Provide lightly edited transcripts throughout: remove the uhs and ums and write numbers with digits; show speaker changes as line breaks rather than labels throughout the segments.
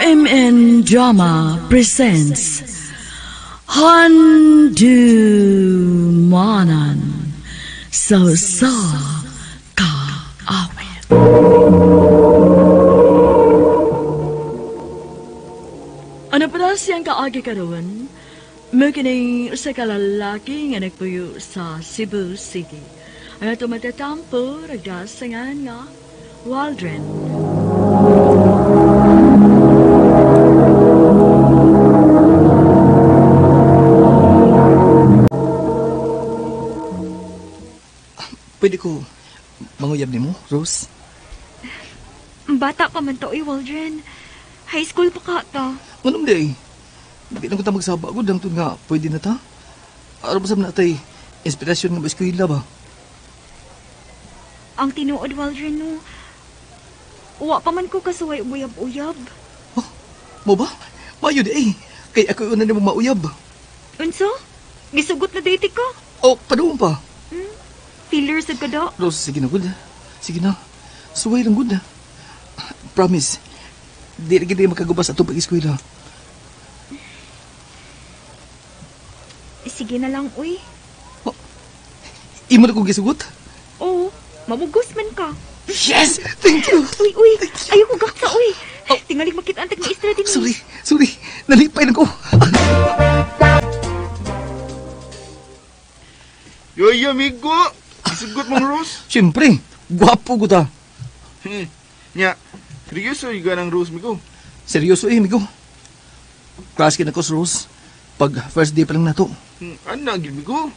RMN Drama presents Handumanan sa Usa Ka Awit. Ano pala siyang kaagi karon? Mao kining usa ka lalaki nga nagpuyo sa Cebu City. Ang ato matatampo, ragdasangan nga Waldren.
Pwede ko manguyab nimo, Rose?
Bata pa man to, eh, Waldren. High school pa ka ta.
Anong day? Di na ko ta magsaba ko, dangtod nga, pwede na ta. Araw ba sa natay, inspirasyon nga ba eskwela ba?
Ang tinuod, Waldren, no. Wa pa man ko kasuway uyab-uyab.
Oh, mo ba? Mayo di eh. Kay ako una nimo mauyab.
Unsa? Gisugot na date ka?
Oh, paduong pa.
Feeler sa kada.
Rose, sige na, good. Sige na. Suway lang, good. Promise. Di na gid makagubas atong pag-eskwela.
Sige na lang, uy.
Oh, imo na kong gisugot?
Oo, mamugos man ka.
Yes! Thank you!
Uy, uy! Ayaw ko gaksa, uy!
Oh.
Tingalig makita ang tag-maestra din.
Sorry, sorry. Nalipay na ko.
Yoy, amigo! Isugot mong Rose?
Siyempre, gwapo ko ta.
Nya, seryoso yung ganang Rose, migo?
Seryoso eh, migo. Crush ka na ko sa Rose. Pag first day pa lang na to.
Ano, gid, migo?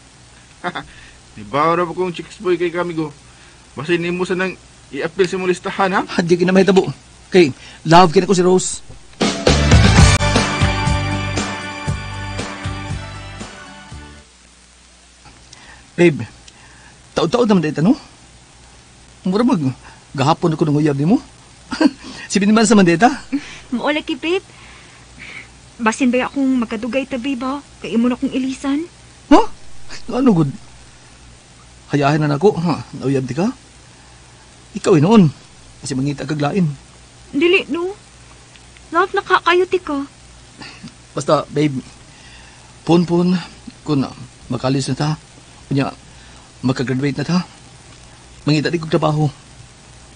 Nibaw na ba kong chicks boy kay ka, migo? Basin nimo sa nang i-appeal sa mong listahan, ha?
Hindi ka na mahitabo. Kay, love ka na ko si Rose. Babe, taod-taod naman dito, no? Mura mag, gahapon ako ng uyab ni mo. Sibin naman sa mandeta.
Maula ki, babe. Basin ba akong magkadugay tabi ba? Kay imo na akong ilisan.
Ha? Ano good? Hayahin na nako, ha? Nauyab di ka? Ikaw eh noon. Kasi mangita kag lain.
Dili, no? Love, nakakayot ka.
Basta, babe, pun-pun, kung makalis na ta, kunya, makagraduate na ta, mangita di kong trabaho,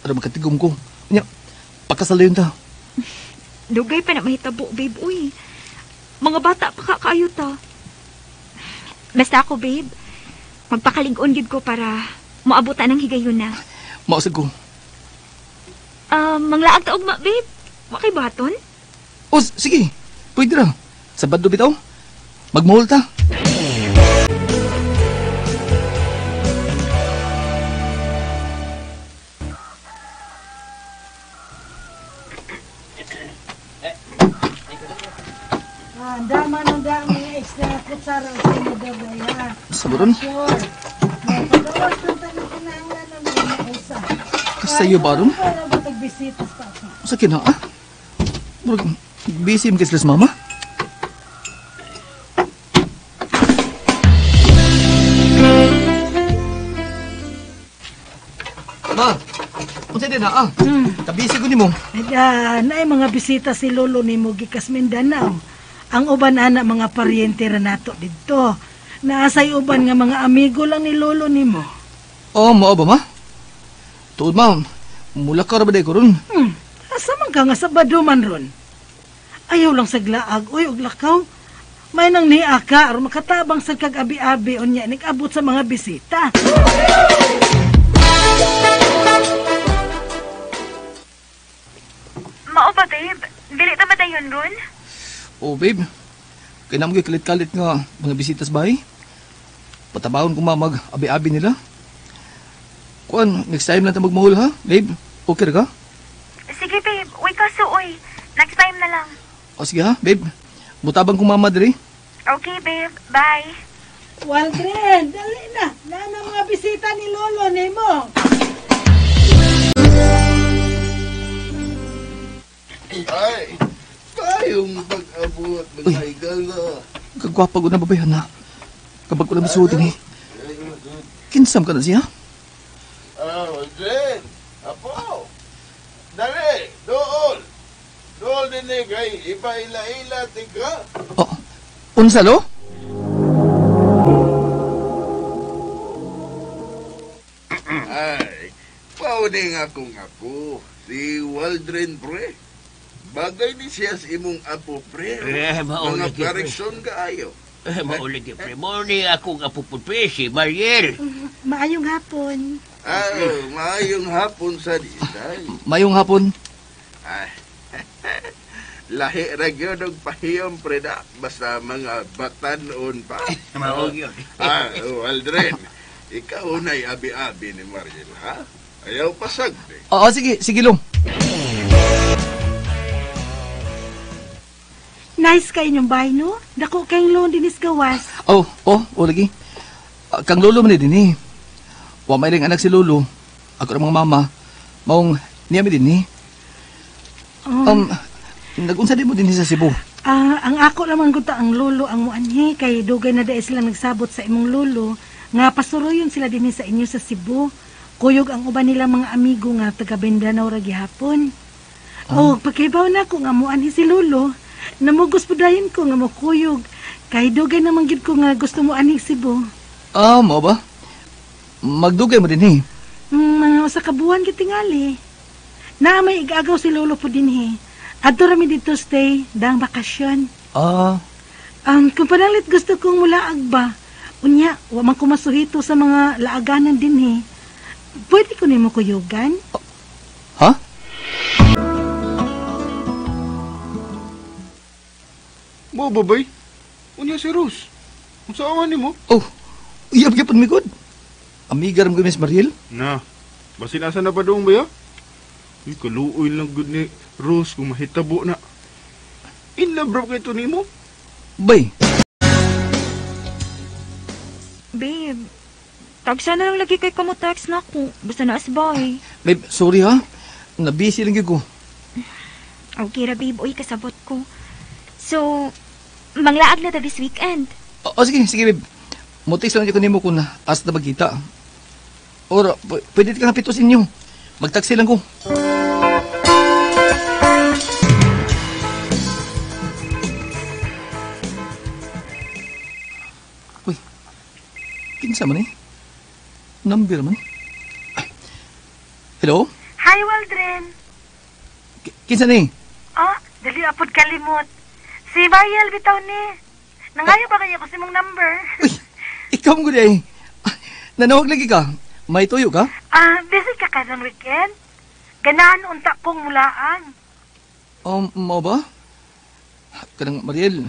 para makatigom ko. Kunya, pakasal yun ta.
Dugay pa na mahitabo, babe, uy. Mga bata pa kakayo ta. Basta ako, babe, magpakalig-on gid ko para maabutan ang higayon na.
Mausag ko.
Manglaag ta ugma, babe. Wa kay baton?
O, sige. Pwede ra. Sa bando bitaw. Magmuhol ta.
Ang dama ng extra kutsara sa inyo ha.
Sabaron?
Sure. Pagawas ng tanong kinahanglan ng mga usa.
Kasayo ba ron?
Para ba tagbisitas pa ako?
Sa kina, ah? Murag, busy mo sila sa mama? Ma, unsa din na, ah? Kabisi ko nimo.
Ay, naay mga bisita si Lolo nimo gikas Mindanao. Ang uban ana mga paryente ra nato didto. Naasay uban nga mga amigo lang ni Lolo nimo.
Oh, mao ba ma? Tuod ma, mula ka ra ba day ko ron?
Asa man ka nga Sabado man ron? Ayaw lang sa glaag, uy, og lakaw. May nang niaka ka, aron makatabang sa kag abi-abi unya nag-abot sa mga bisita.
Mao ba, babe? Dili ta madayon ron?
Oh, babe. Kaya naman kalit-kalit nga mga bisita sa bahay. Patabahon ko ma mag-abi-abi nila. Kuan, next time lang ta magmahol ha, babe. Okay ra ka?
Sige, babe. Uy, kaso, uy. Next time na lang.
O sige ha, babe. Mutabang kong mama diri.
Okay, babe. Bye.
Waldren, dali na. Naa mga bisita ni Lolo nimo.
Ay, tayong pag-abot, mga higala.
Kagwapa ko na babayan na. Kapag ko na misuot ni. Kinsam ka na siya?
Ah, Waldren! Apo! Dali! Dool! Dool din eh, kay ipaila-ila tika.
Oh, unsa lo?
Ay, pauning akong apo, si Waldren pre. Bagay ni siya sa imong apo pre.
Eh, mao
Mga
lagi, pre.
parekson kaayo.
Eh, maulog pre. Mo ni akong apo po, pre, si Mariel.
Maayong hapon.
Ah, maayong hapon sa disay.
Mayong hapon.
Ay, lahi ra gyud og pahiyom pre da basta mga batanon pa.
Mao gyud.
Ah, Waldren, ikaw na'y abi-abi ni Mariel, ha? Ayaw pasag, eh.
Oo, sige, sige lo.
Nice kay inyong bahay, no? Dako kayong loan dinis gawas.
Oh, oh, oh lagi. Kang lolo man ni dinhi. Wa may lang anak si lolo. Ako ra mga mama. Maong niya mi dinhi. Nag-unsa din mo dinhi sa Cebu?
Ang ako lamang gud ang lolo ang muanhi kay dugay na dai sila nagsabot sa imong lolo nga pasuruyon sila dinhi sa inyo sa Cebu. Kuyog ang uban nila mga amigo nga taga Mindanao ra gihapon. Oh, pagkibaw na ko nga muanhi si lolo, namugos pud dayon ko nga mokuyog. Kay dugay naman gyud ko nga gusto mo anhi Cebu.
Ah, mao ba? Magdugay mo dinhi.
Mga usa ka buwan gyud tingali. Naa may igagaw si lolo po dinhi. Adto ra mi dito stay dang bakasyon.
Ah,
Kung panalit gusto kong mulaag ba, unya, wa man ko masuhito sa mga laaganan dinhi. Pwede ko nimo kuyugan?
Ha?
Mo ba, bay? Unya si Rose. Unsa awan nimo?
Oh, uyab gyapon mi gud. Amiga ra mo Miss Mariel.
Na, basin asa na pa doon ba ya? Uy, kaluoy lang gud ni Rose kung mahitabo na. In love bro kay to nimo?
Bay,
Babe, tagsa na lang lagi kay kamo text na ako. Basta na asbay.
babe, sorry ha. Na-busy lang gyud ko.
Okay ra, babe. Uy, kasabot ko. So, manglaag na ta this weekend.
O, sige, sige babe. Mo-text lang gyud ko nimo kung asa ta magkita. Or pwede ka napito sa inyo. Magtaksi lang ko. Uy, kinsa man eh? Number man. Hello?
Hi, Waldren.
Kinsa ni?
Oh, dali apod kalimot. Si Mariel bitaw ni. Nangayo ba kaya ko si mong number?
Uy, ikaw mo gud eh. Nanawag lagi ka. May tuyo ka?
Ah, busy ka karong weekend? Ganahan unta kong mulaan.
Mao ba? Kanang Mariel,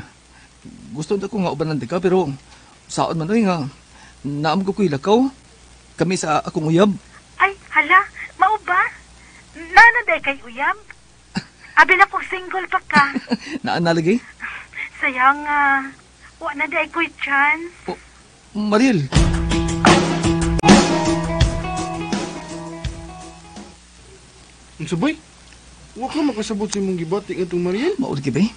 gusto na ko nga ubanan ka pero saon man oy nga naam ko ko'y lakaw. Kami sa akong uyab.
Ay, hala, mao ba? Nana day kay uyab? Abi na kong single pa ka.
Naa na lagi.
Sayang nga, wa na day ko'y chance.
Oh, Mariel.
Unsa bay? Wa ka makasabot sa imong gibati ngadtong Mariel?
Mao lagi bay.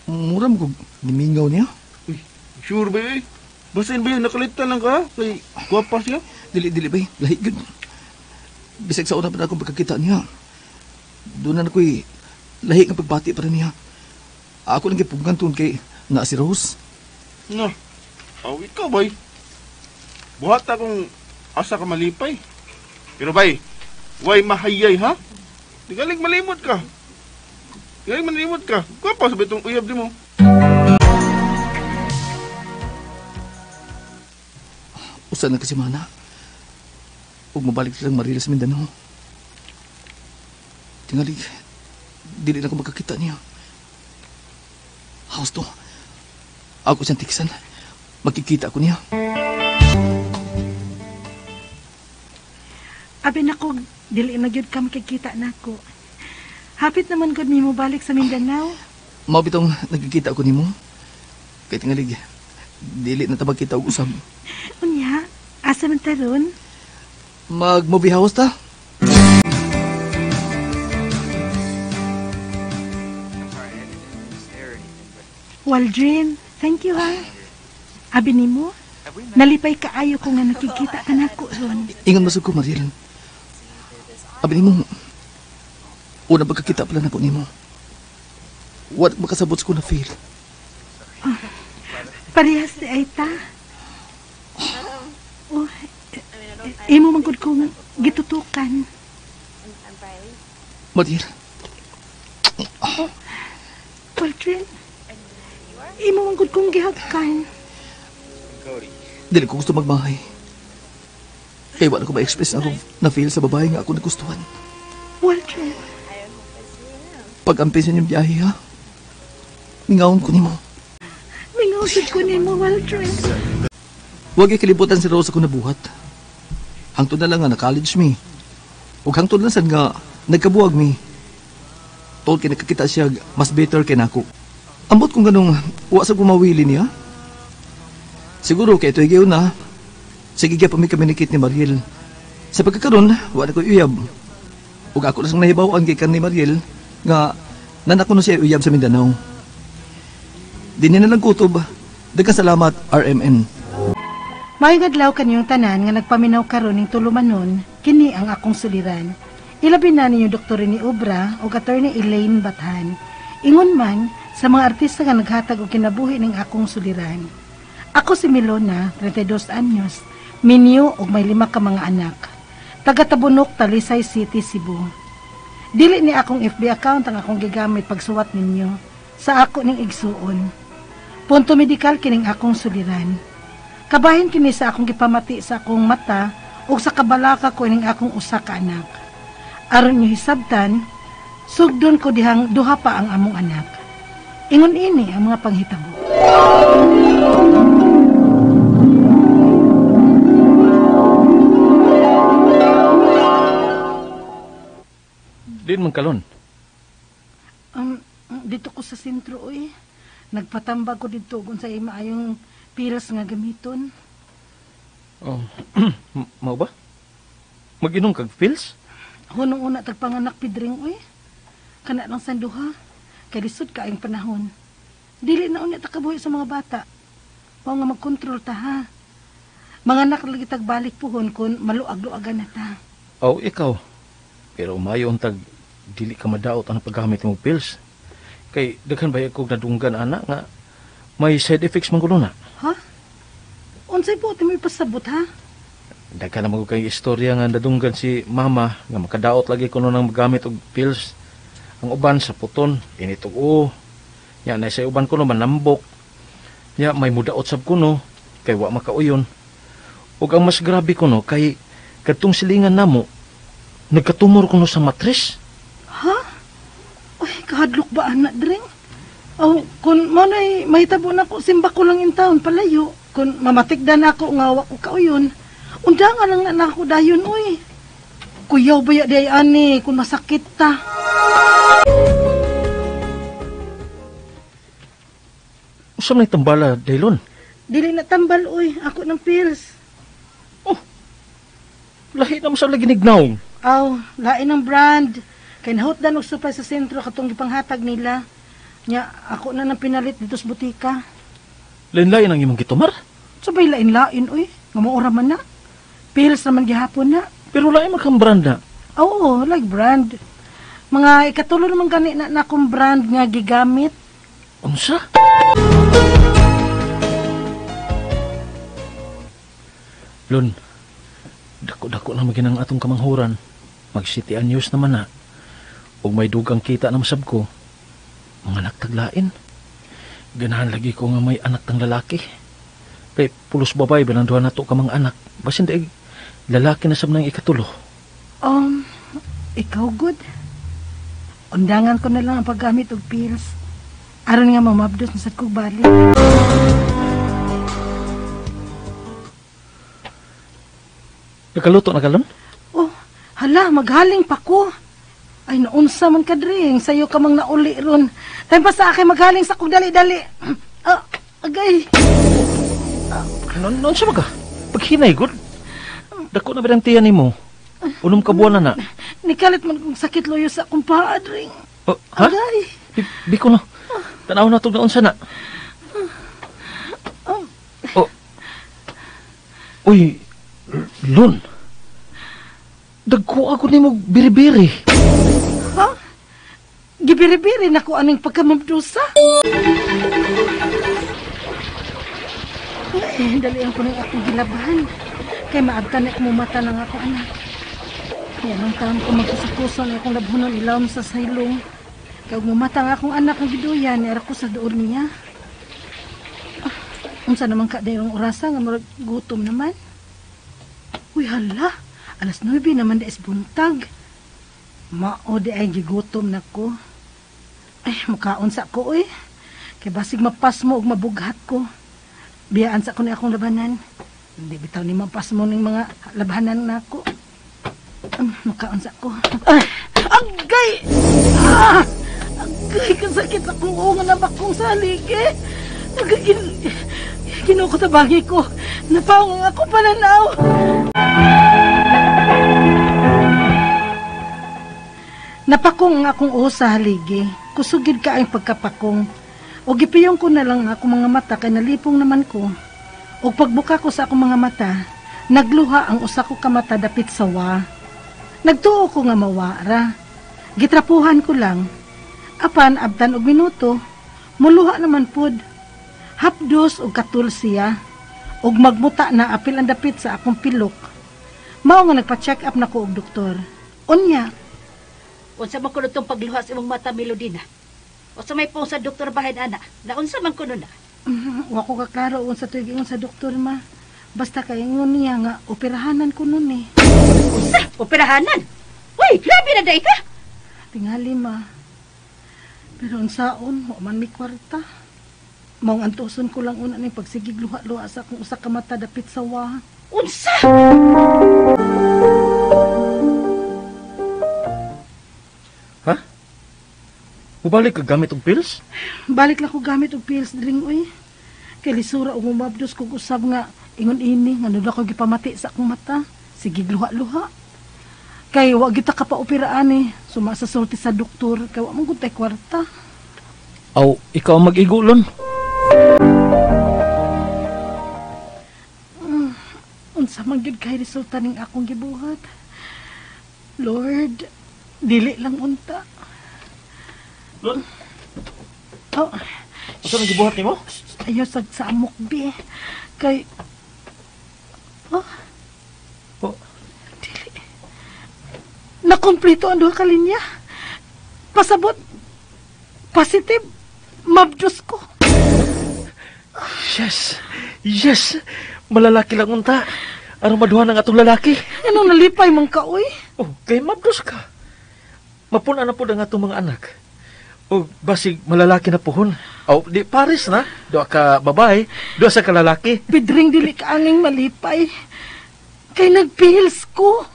Mura mo kog nimingaw niya.
Uy, sure ba eh? Basin ba yun, nakalitan lang ka? Kay gwapa siya?
Dili dili bay, lahi gyud. Bisag sa una pa na akong pagkakita niya. Doon na ako'y lahi nga pagbati para niya. Ako lang gipugnan tungod kay na si Rose.
Na, aw ikaw bay. Buhat akong asa ka malipay. Pero bay, way mahayay ha? Tingaling malimot ka. Tingaling malimot ka. Gwapa sa bitong uyab di mo.
Usa na kasi mana. Ug mabalik silang Mariel sa Mindanao. Tingali, dili na ko magkakita niya. House to. Ako siyang tiksan. Magkikita ako niya.
Abi na ko, dili na gyud ka makikita nako. Hapit naman gud mi mobalik sa Mindanao.
Mao bitong nagkikita ako nimo. Kay tingali, dili na ta magkita og usab.
Unya, asa man ta ron?
Mag-movie house ta?
Waldrin, thank you ha. Abi nimo, nalipay kaayo ko nga nakikita ka nako ron.
Ingon masug ko, Mariel. Abi nimo, una pagkakita pala nako nimo. Wa makasabot ko na feel.
Parehas si Aita. Oh, imo man gud kong gitutukan.
Mariel.
Oh, Waltrin, imo man gud kong gihagkan.
Dili ko gusto magmahay. Kaya wala ko ma-express ako na feel sa babae nga ako nagustuhan.
Waltrin.
Pag-ampin sa inyong biyahe, ha? Mingawon ko nimo.
Mingawon ko nimo, Waltrin.
Huwag ikalibutan si Rose ako nabuhat. Hangtod na lang nga na-college mi. Ug hangtod lang sad nga nagkabuwag mi. Tol kay nakakita siya mas better kay nako. Ambot kung ganong wa sa gumawili niya. Siguro kay ito higayon na. Sige gyud pa mi communicate ni Mariel. Sa pagkakaron, wa na ko uyab. Ug ako lang nahibaw-an kay kan ni Mariel nga nanako na siya uyab sa Mindanao. Dinhi na lang kutob. Daghang salamat, RMN.
Maayong adlaw kaniyong tanan nga nagpaminaw karon ning tulumanon, kini ang akong suliran. Ilabi na ninyo Dr. Rene Obra ug Attorney Elaine Bathan. Ingon man sa mga artista nga naghatag og kinabuhi ning akong suliran. Ako si Milona, 32 anyos, minyo ug may 5 ka mga anak. Taga Tabunok, Talisay City, Cebu. Dili ni akong FB account ang akong gigamit pagsuwat ninyo sa ako ning igsuon. Punto medikal kining akong suliran. Kabahin kini sa akong gipamati sa akong mata ug sa kabalaka ko ning akong usa ka anak. Aron nyo hisabtan, sugdon ko dihang duha pa ang among anak. Ingon ini ang mga panghitabo.
Din man kalon?
Dito ko sa sentro, oy. Nagpatambag ko dito kung sa maayong pills nga gamiton.
Oh, mao ba? Mag-inom kag pills?
Hunong una tagpanganak pidring, oy. Kana lang sanduha. Kay lisod kaayong panahon. Dili na unya ta kabuhi sa mga bata. Mao nga magkontrol ta, ha. Manganak lagi tagbalik puhon kun maluag-luagan na ta.
Aw, ikaw. Pero mayo untag dili ka madaot ang paggamit mo pills. Kay daghan ba kog nadunggan ana nga may side effects man kuno na.
Ha? Unsay buot mo ipasabot, ha?
Daghan naman kay istorya nga nadunggan si mama nga makadaot lagi kuno nang magamit og pills. Ang uban sa puton, init og uo. Nya na sa uban kuno manambok. Nya may mudaot sab kuno kay wa makauyon. Ug ang mas grabe kuno kay kadtong silingan namo nagkatumor kuno sa matres.
Ha? Uy, kahadlok ba anak dring? Oh, kun mo nay mahitabo na ko simba ko lang in town palayo. Kun mamatikdan ako nga wa ko kauyon. Unda nga lang na ako dayon oy. Kuyaw ba ya day ani kun masakit ta.
Usa man tambala daylon?
Dili na tambal oy, ako ng pills.
Oh. Lahi na mo sa lagi nignaw.
Aw, lain ang brand. Kay nahutdan og supply sa sentro katong gipanghatag nila. Nya ako na nang pinalit dito sa butika.
Lain-lain ang imong gitumar?
Sabay lain-lain oy, nga maura man na. Pills naman gihapon na.
Pero lain man kang brand na.
Oo, like brand. Mga ikatulo naman gani na akong brand nga gigamit.
Unsa? Lon, dako-dako na maginang atong kamanghuran. Mag-city news naman na. Ug may dugang kita na masab ko. Mga anak taglain. Ganahan lagi ko nga may anak tang lalaki. Kay pulos babay ba nang duha nato ka mga anak. Basin daig lalaki na sab nang ikatulo.
Ikaw good. Undangan ko na lang ang paggamit og pills. Aron nga mamabdos na sad kog balik.
Nakaluto na kalon?
Oh, hala, maghaling pa ko. Ay, naunsa man ka dring. Sayo ka mang nauli ron. Time pa sa akin maghaling sa kog dali-dali. Ah, agay.
Noon siya ba ka? Paghinay, good. Dako na ba ang tiyan nimo? Unom ka buwan na na.
Nikalit man kong sakit loyo sa akong paa, dring.
Oh, ha?
Agay.
Biko no. Tanaw na itong naunsa na. Oh. Uy, Lon. Dagko ako nimo biribiri.
Ha? Gibiri Biri-biri na ko aning pagkamabdusa. Ay, dali ang kunong akong gilabahan. Kay maabtan na kumumata ng akong anak. Yan ang taon ko magkusa-kusa na akong labhonon ilawom sa saylong. Kay mumata ang akong anak ang giduyan, niara ko sa duol niya. Ah, unsa naman ka dayong orasa nga murag gutom naman. Uy, hala, 9:00 naman dais buntag. Mao di ay gigutom na ko. Ay, mukaon sa ko, uy. Kay basig mapasmo og mabughat ko. Biyaan sa ko ni akong labanan. Hindi bitaw ni mapasmo ning mga labanan na ako. Mukaon sa ko. Ay, agay! Ah! Agay, kasakit akong uungan na bakong salig eh. Agay, Ginoo ko sa bagi ko. Napaong ako pananaw. Napakong ang akong uho sa haligi. Kusugid ka ang pagkapakong. O gipiyong ko na lang ang akong mga mata kay nalipong naman ko. O pagbuka ko sa akong mga mata, nagluha ang usa ko ka mata dapit sa wa. Nagtuo ko nga mawara. Gitrapuhan ko lang. Apan abtan og minuto, muluha naman pud. Hapdos og katul siya. Og magmuta na apil ang dapit sa akong pilok. Mao nga nagpa-check up na ko og doktor. Unya,
unsa man kuno tong pagluha sa imong mata, Melodina? Unsa may pong sa doktor bahin ana? Naunsa man kuno na?
Wa ko kaklaro unsa tuig ingon sa doktor ma. Basta kay ingon niya nga operahanan ko nun eh.
Unsa? Operahanan? Uy, grabe na day ka.
Tingali ma. Pero unsaon, wa man mi kwarta. Maong antuson ko lang una ning pagsigig luha-luha sa akong usa ka mata dapit sa wa.
Unsa?
Ha? Mubalik ka gamit og pills?
Balik lang ko gamit og pills dring uy. Kay lisura og mumabdos kog usab nga ingon ini nga nula ko gipamati sa akong mata. Sige luha-luha. Kay wa gyud ta kapaoperaan eh. Suma sa sulti sa doktor kay wa man gud tay kwarta.
Aw, ikaw ang mag-igulon.
Unsa man gyud kay resulta ning akong gibuhat? Lord, dili lang unta.
Lord?
Oh.
Unsa man gibuhat nimo?
Ayaw sa amok bi. Kay oh.
Oh.
Dili. Nakumpleto ang duha ka linya. Pasabot. Positive. Mabdus ko.
Yes. Yes. Malalaki lang unta. Aron maduha ng atong lalaki.
Anong nalipay man ka, uy?
Oh, kay mabdus ka. Mapuna na po ang atong mga anak. O basig malalaki na puhon. O di pares na. Doa ka babae, doa sa kalalaki.
Pidring dili ka aning malipay. Kay nagpihils ko.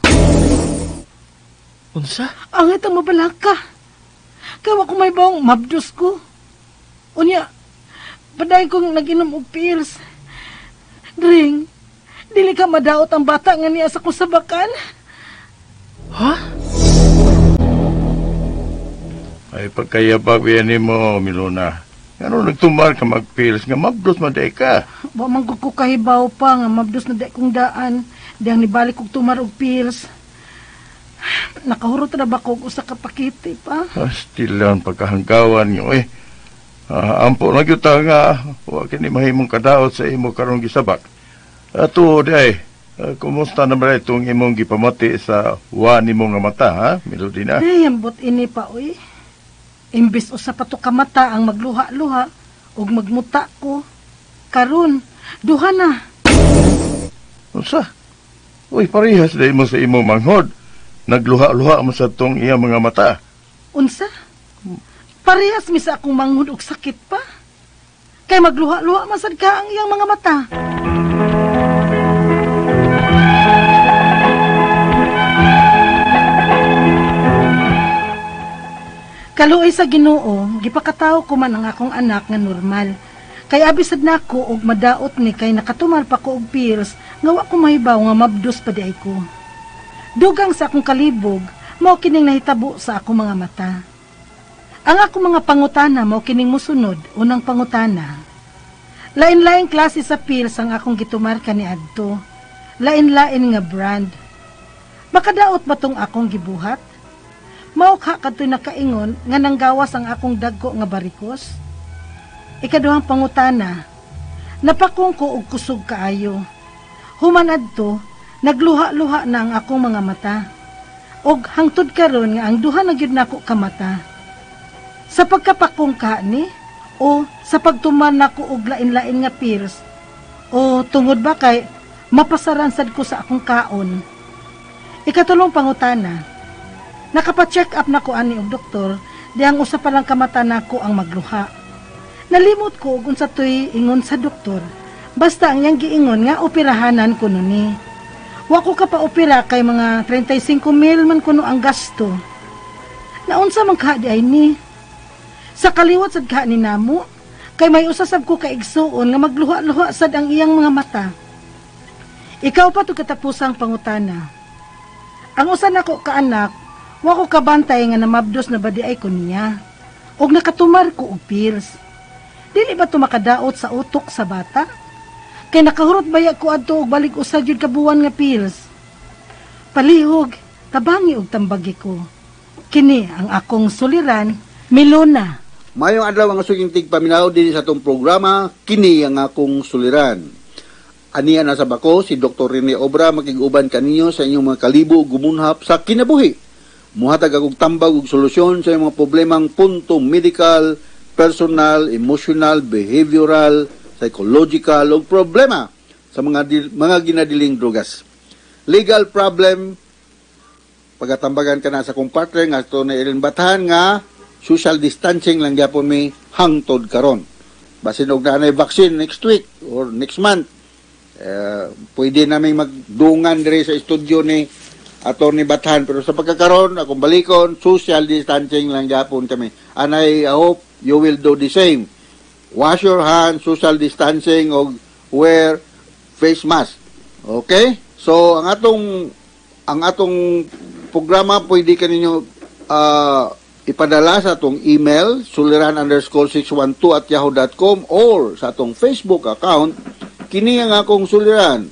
Unsa?
Ang itang mabalaka. Kay wa ko may bawang mabdus ko. Unya, padayon kong nag-inom og pills. Dring, dili ka madaot ang bata nga niya sa kusabakan.
Ha?
Ay, pagkayabag yan mo, Milona. Ano nagtumar ka magpils nga mabdos man day ka?
Wa man gud ko kahibaw pa nga mabdos na day kong daan. Diyang nibalik kog tumar og pills. Nakahurot na ba ko og usa ka pakete pa?
Astilan pagkahanggawan nyo eh. Ampo na gyud ta nga wa kini mahimong kadaot sa imo karong gisabak. Ato day, kumusta na ba itong imong gipamati sa wa nimo nga mata ha, Melodina?
Ay, ambot ini pa oy. Imbis usa pa to ka mata ang magluha-luha ug magmuta ko. Karon, duha na.
Unsa? Uy, parehas day mo sa imong manghod. Nagluha-luha mo sa tong iya mga mata.
Unsa? Parehas mi sa akong manghod og sakit pa. Kay magluha-luha man sad ka ang iyang mga mata. Kaluoy sa Ginoo, gipakatawo ko man ang akong anak nga normal. Kay abisad nako og madaot ni kay nakatumal pa ko og pills nga wa ko mahibaw nga mabdos pa di ay ko. Dugang sa akong kalibog, mao kining nahitabo sa akong mga mata. Ang akong mga pangutana mao kining mosunod, unang pangutana. Lain-laing klase sa pills ang akong gitumar kaniadto. Lain-lain nga brand. Makadaot ba tong akong gibuhat? Mao ka kadto'y nakaingon nga nanggawas ang akong dagko nga barikos? Ikaduhang pangutana, napakong ko og kusog kaayo. Human adto, nagluha-luha na ang akong mga mata. Og hangtod karon nga ang duha na gyud nako ka mata. Sa pagkapakong ka ni o sa pagtuman nako og lain-lain nga pills o tungod ba kay mapasaran sad ko sa akong kaon? Ikatulong pangutana, nakapa-check up na ko ani og doktor, di ang usa pa lang ka mata nako ang magluha. Nalimot ko og unsa toy ingon sa doktor. Basta ang iyang giingon nga operahanan ko ni. Wa ko ka pa-opera kay mga 35 mil man kuno ang gasto. Naunsa man ka di ay ni? Sa kaliwat sad ka ni namo, kay may usa sab ko kaigsuon nga magluha-luha sad ang iyang mga mata. Ikaw pa to katapusang pangutana. Ang usa nako kaanak, wa ko kabantay nga namabdos na ba di ay ko niya. Og nakatumar ko og pills. Dili ba to makadaot sa utok sa bata? Kay nakahurot baya ko adto og balik usa jud ka buwan nga pills. Palihog, tabangi og tambagi ko. Kini ang akong suliran, Milona.
Mayong adlaw ang suking tigpaminaw dinhi sa atong programa, kini ang akong suliran. Aniya na sa bako si Dr. Rene Obra makig-uban kaninyo sa inyong mga kalibo gumunhap sa kinabuhi. Muhatag akong tambag ug solusyon sa inyong mga problemang punto medical, personal, emotional, behavioral, psychological ug problema sa mga ginadiling drugas. Legal problem, pagatambagan ka na sa kong partner nga ato na Ellen Bathan nga social distancing lang gyapon mi hangtod karon. Basin og naa vaccine next week or next month, pwede namin magdungan dire sa studio ni Attorney Bathan, pero sa pagkakaroon akong balikon, social distancing lang gyapon kami. And I hope you will do the same. Wash your hands, social distancing og wear face mask. Okay? So ang atong programa pwede kaninyo ipadala sa atong email suliran_612@yahoo.com or sa atong Facebook account, kini ang akong suliran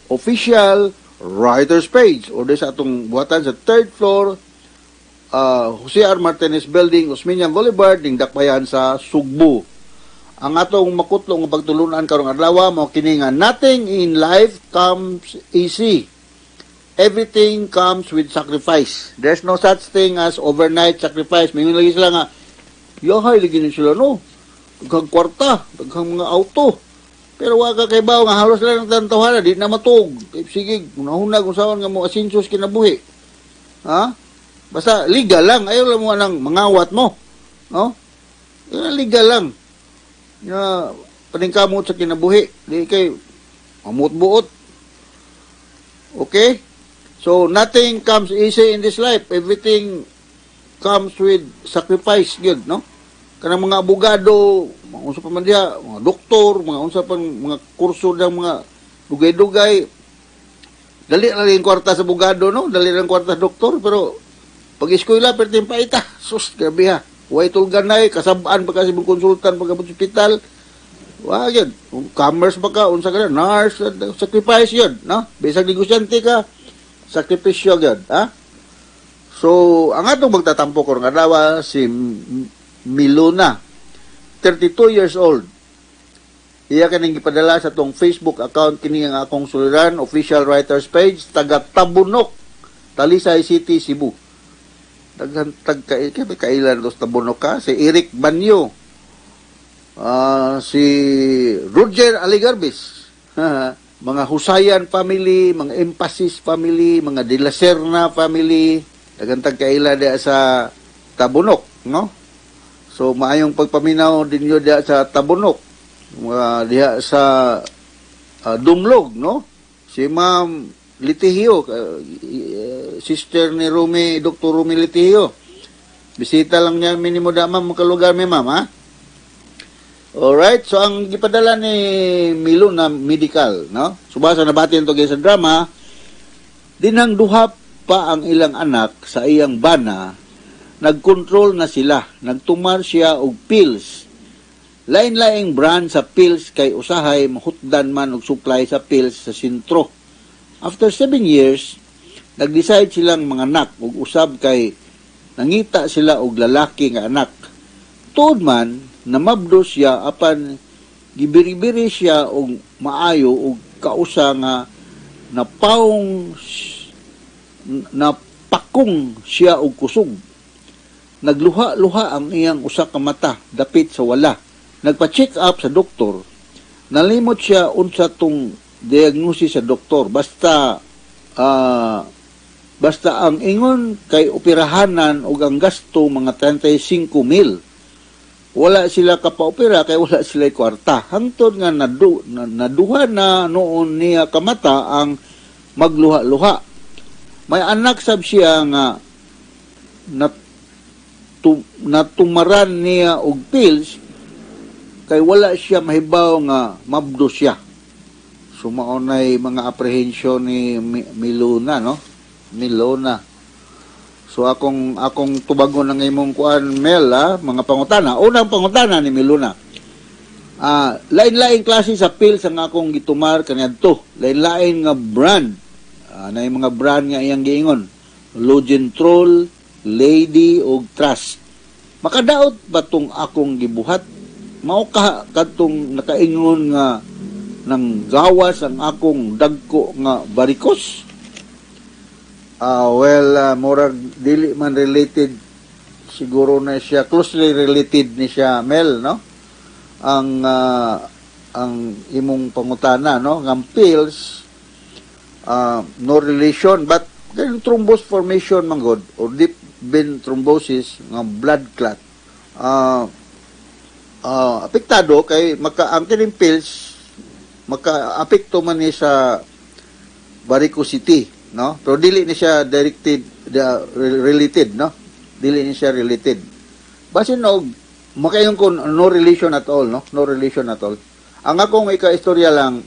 official writers page, or sa atong buhatan sa third floor, Jose R. Martinez Building, Osmeña Boulevard, ning Dakbayan sa Sugbo. Ang atong makutlo nga pagtulunan karong adlaw mao kini nga nothing in life comes easy. Everything comes with sacrifice. There's no such thing as overnight sacrifice. Mingon lagi sila nga, yahay lagi ni sila no. Daghang kwarta, daghang mga auto. Pero wa ka kay nga halos lang ng tawhana, di na matug. Kay sige, hunahuna kung saan nga mo asinsos kinabuhi. Ha? Basta legal lang, ayaw lang mo anang mangawat mo. No? Yan, legal lang. Ya, paningkamot sa kinabuhi. Di kay amot buot. Okay? So, nothing comes easy in this life. Everything comes with sacrifice, gyud, no? Kanang mga abogado, mga unsa pa man diha, mga doktor, mga unsa pa mga kurso ng mga dugay-dugay. Dali lang yung kwarta sa abogado, no? Dali lang kwarta sa doktor, pero pag eskwela, perting paita. Sus, grabe ha. Way tulganay, kasabaan pa kasi mong konsultan pag ospital. Wa yun. Kung commerce ba ka, unsa ka na, nurse, sacrifice yun, no? Bisag negosyante ka, sakripisyo yun, ha? So, ang atong magtatampo karong adlaw si Milona, 32 years old. Iya kaning gipadala sa atong Facebook account, kini ang akong suliran official writers page, taga Tabunok, Talisay City, Cebu. Daghan tag kay kailan dos Tabunok ka si Eric Banyo. Si Roger Aligarbis. Mga Husayan family, mga Emphasis family, mga De La Serna family, daghan tag kaila diha sa Tabunok, no? So maayong pagpaminaw dinyo diha sa Tabunok, mga diha sa Dumlog, no? Si Ma'am Litihio, sister ni Rumi, Dr. Rumi Litihio. Bisita lang niya minimo da ma'am, makalugar mi ma'am, ha? Alright, so ang gipadala ni Milo na medical, no? Subasa nabati to sa drama, dinang duha pa ang ilang anak sa iyang bana, nagkontrol na sila, nagtumar siya og pills. Lain-laing brand sa pills kay usahay mahutdan man og supply sa pills sa sentro. After 7 years, nag-decide silang mga anak og usab kay Nangita sila og lalaki nga anak. Tuod man namabdo siya, apan gibiribiri siya og maayo og kausa nga napawong napakong siya og kusog. Nagluha-luha ang iyang usa ka mata dapit sa wala. Nagpa-check up sa doktor. Nalimot siya unsa tong diagnosis sa doktor. Basta basta ang ingon kay operahanan og ang gasto mga 35 mil. Wala sila kapaopera kay wala sila kwarta. Hangtod nga naduha na noon niya kamata ang magluha-luha. May anak sab siya nga natumaran niya og pills kay wala siya mahibaw nga mabdo siya. So mao nay mga apprehension ni Milona, no? Milona. So akong akong tubagon ang imong kuan, Mel, ha? Mga pangutana. Unang pangutana ni Milona. Lain-lain klase sa pills ang akong gitumar kaniadto. Lain-lain nga brand. Naay mga brand nga iyang giingon. Logentrol, Lady og Trust. Makadaot ba tong akong gibuhat? Mao ka kadtong nakaingon nga nang gawas ang akong dagko nga varicose? Well, murag dili man related siguro na siya, closely related ni siya, Mel, no? Ang imong pangutana, no? Nga pills, no relation, but ganun thrombus formation man gud or deep vein thrombosis nga blood clot. Apektado kay maka ang kining pills maka-apekto man ni sa varicosity, no? Pero dili ni siya directed related, no? Dili ni siya related. Basin og makaingon ko no relation at all, no? No relation at all. Ang akong ika-istorya lang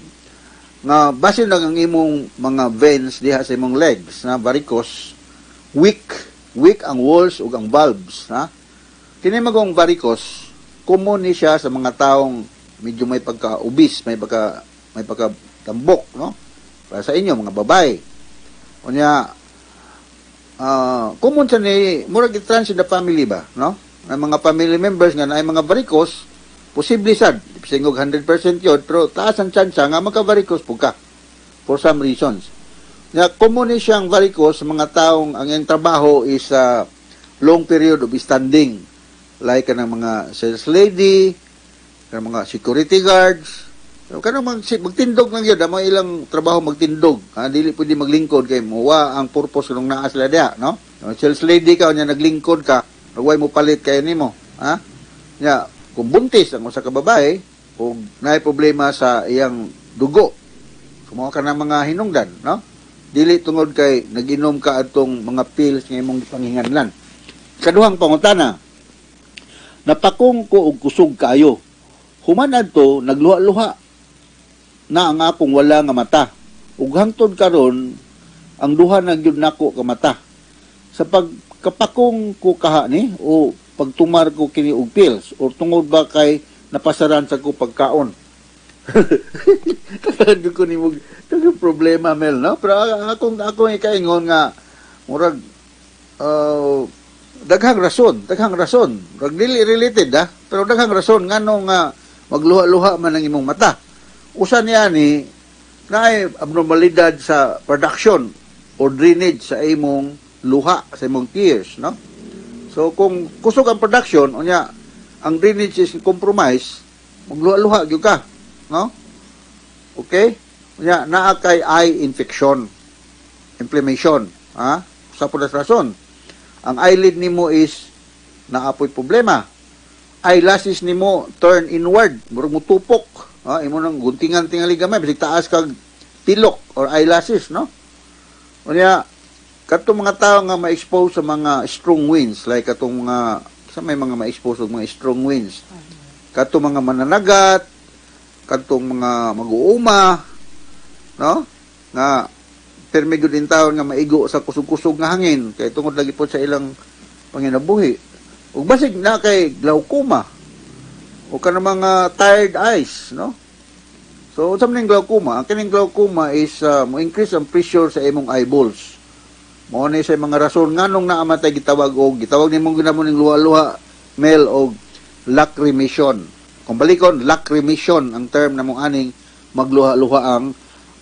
nga basin lang ang imong mga veins diha sa imong legs na varicose, weak weak ang walls ug ang valves, ha? Kini magong varicose, common ni siya sa mga taong medyo may pagka-obese, may pagka tambok, no? Para sa inyo mga babae. Unya common sa ni murag trans in the family ba, no? Ang mga family members nga naay mga varicose, posible sad, singog 100% yun, pero taas ang tsansa nga magka-varicose pud ka for some reasons. Nga common ni siyang varicose sa mga taong ang iyang trabaho is long period of standing, like kanang mga sales lady, kanang mga security guards, kanang magtindog lang yun, ang mga ilang trabaho magtindog. Ha, dili pwede maglingkod kay muwa ang purpose nung naa sila diha, no? Sales lady ka, unya naglingkod ka, way mo palit kay nimo, ha? Nya, kung buntis ang usa ka babae o naay problema sa iyang dugo, kumuha ka ng mga hinungdan, no? Dili tungod kay nag-inom ka atong mga pills nga imong gipanghinganlan. Kaduhang pangutana, napakong ko og kusog kaayo. Human adto nagluha-luha na ang akong wala nga mata. Ug hangtod karon ang duha na gyud nako ka mata. Sa pagkapakong ko kaha ni o pagtumar ko kini og pills or tungod ba kay napasaran sa ko pagkaon. Kagad ko ni mo problema, Mel, no? Pero akong akong ikaingon nga murag daghang rason, daghang rason. Murag dili related ha, pero daghang rason nganong nga magluha-luha man ang imong mata. Usa niya ni naay abnormalidad sa production or drainage sa imong luha, sa imong tears, no? So kung kusog ang production, unya ang drainage is compromised, magluha-luha gyud ka, no? Okay? Unya naa kay eye infection, inflammation, ha? Sa pulas rason. Ang eyelid nimo is naapoy problema. Eyelashes nimo turn inward, murag mutupok, ha? Imo nang guntingan tingali gamay bisag taas kag pilok or eyelashes, no? Unya katong mga tao nga ma-expose sa mga strong winds, like katong mga sa may mga ma-expose og mga strong winds, katong mga mananagat, katong mga mag-uuma, no? Nga permi gyud in taon nga maigo sa kusog-kusog nga hangin kay tungod lagi po sa ilang panginabuhi. Ug basig na kay glaucoma o kanang mga tired eyes, no? So unsa man ning glaucoma? Ang kining glaucoma is mo increase ang pressure sa imong eyeballs. Mao ni sa mga rason nganong naa man tay gitawag og gitawag nimong ginamo ning luha-luha, Mel, og lacrimation. Kung balikon, lacrimation ang term na mong aning magluha-luha ang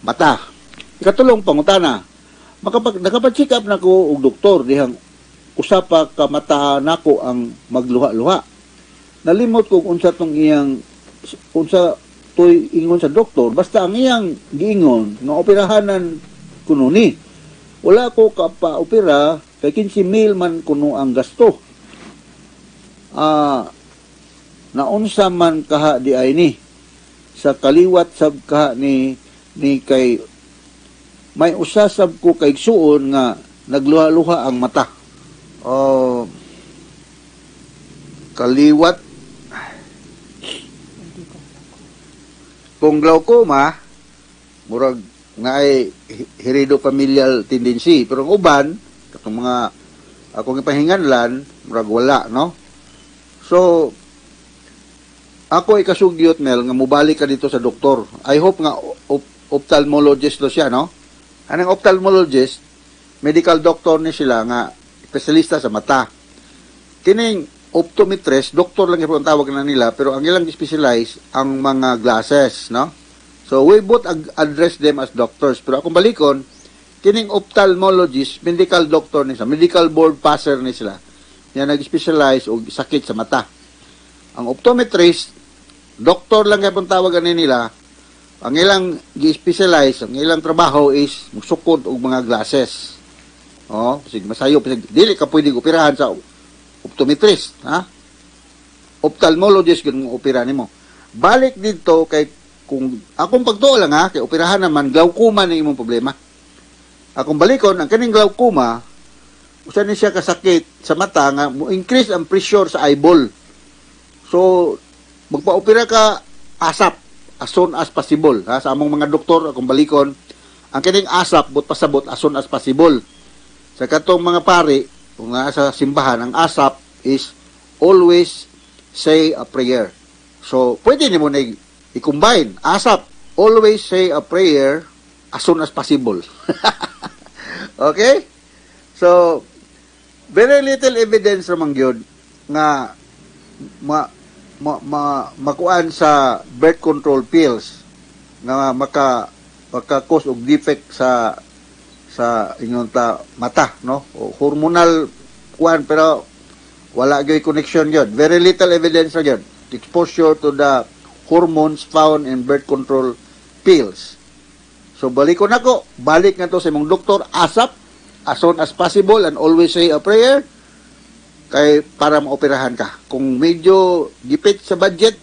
mata. Ikatulong pangutana, nakapag-check up na ko og doktor dihang usa pa ka mata nako ang magluha-luha. Nalimot kung unsa tong iyang unsa toy ingon sa doktor, basta ang iyang giingon nga operahanan kuno ni. Wala ko ka-pa-opera kay 15 mil man kuno ang gasto. Naunsa man kaha di ay ni sa kaliwat sab kaha ni kay may usa sab ko kay igsuon nga nagluha-luha ang mata. Oh, kaliwat kung glaucoma murag naay heredofamilial tendency, pero ang uban katong mga akong ipahinganlan murag wala, no? So ako ikasugyot, Mel, nga mobalik ka dito sa doktor. I hope nga ophthalmologist lo siya, no? Anong ophthalmologist, medical doctor ni sila nga espesyalista sa mata. Kining optometrist, doktor lang gyud ang tawag na nila, pero ang ilang specialize ang mga glasses, no? So we both address them as doctors, pero akong balikon, kining ophthalmologist, medical doctor ni sila, medical board passer ni sila. Yan nag-specialize og sakit sa mata. Ang optometrist, doktor lang gyud ang tawag ani nila. Ang ilang gi-specialize, ang ilang trabaho is mugsukod og mga glasses. Oh, sige masayo, sige, dili ka pwede operahan sa optometrist, ha? Ophthalmologist gyud mo opera nimo. Balik didto kay kung akong pagtuo lang, ha, kay operahan naman glaucoma ni imong problema. Akong balikon ang kaning glaucoma, usa ni siya kasakit sa mata nga mo increase ang pressure sa eyeball. So magpa-opera ka ASAP, as soon as possible, ha? Sa among mga doktor, akong balikon ang kining ASAP but pasabot as soon as possible. Sa katong mga pari kung naa sa simbahan, ang ASAP is always say a prayer. So pwede nimo na i-combine ASAP, always say a prayer as soon as possible. Okay? So very little evidence ramang gyud nga makuan sa birth control pills nga maka-cause og defect sa ingon ta mata, no? O hormonal kuan, pero wala gyud connection gyud. Very little evidence ra gyud exposure to the hormones found in birth control pills. So balikon nako, balik nga to sa imong doktor ASAP, as soon as possible, and always say a prayer kay para maoperahan ka. Kung medyo gipit sa budget,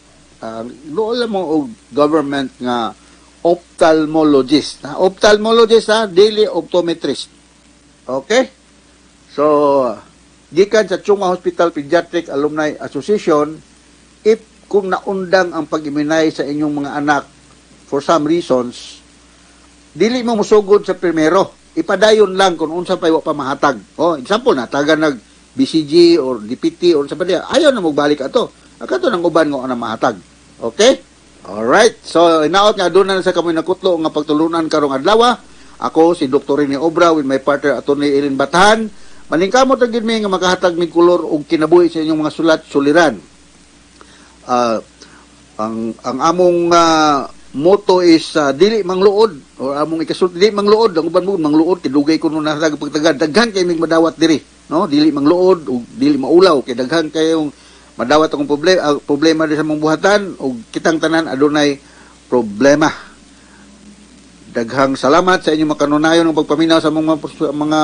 doon mo og government nga ophthalmologist. Ha? Ophthalmologist, ha? Daily optometrist. Okay? So, gikan sa Chong Hua Hospital Pediatric Alumni Association, if kung naundang ang pag-immunize sa inyong mga anak for some reasons, dili mo musugod sa primero. Ipadayon lang kung unsa pa wa pa mahatag. Oh, example, natagan nag BCG or DPT or sa pa diya, ayaw na magbalik ato. Akato nang uban nga na mahatag. Okay? Alright. So, inaot nga doon na sa kamoy nakutlo nga pagtulunan karong adlaw. Ako si Dr. Rene Obra with my partner Atty. Eileen Batahan. Maningkamot ang gid mi nga makahatag mig kolor og kinabuhi sa inyong mga sulat suliran. Ang among motto is dili mangluod, or among ikasulti dili mangluod. Ang uban mo mangluod kay dugay kuno na pagtagad, daghan kay mig madawat diri, no? Dili mangluod ug dili maulaw kay daghan kayong madawat akong problema diri sa among buhatan, ug kitang tanan adunay problema. Daghang salamat sa inyong makanunayon ng pagpaminaw sa among mga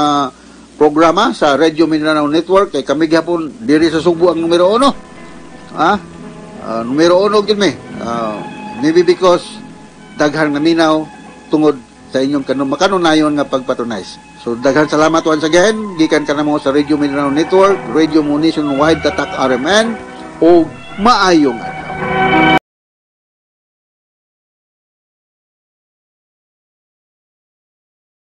programa sa Radio Mindanao Network. Kay kami gihapon diri sa Sugbo ang numero 1. Ha? Numero 1 gyud mi. Maybe because daghang naminaw tungod sa inyong makanunayon nga pagpatronize. So daghang salamat once again gikan kanamo sa Radio Mindanao Network, Radio Mo Nationwide, Tatak RMN, og maayong adlaw.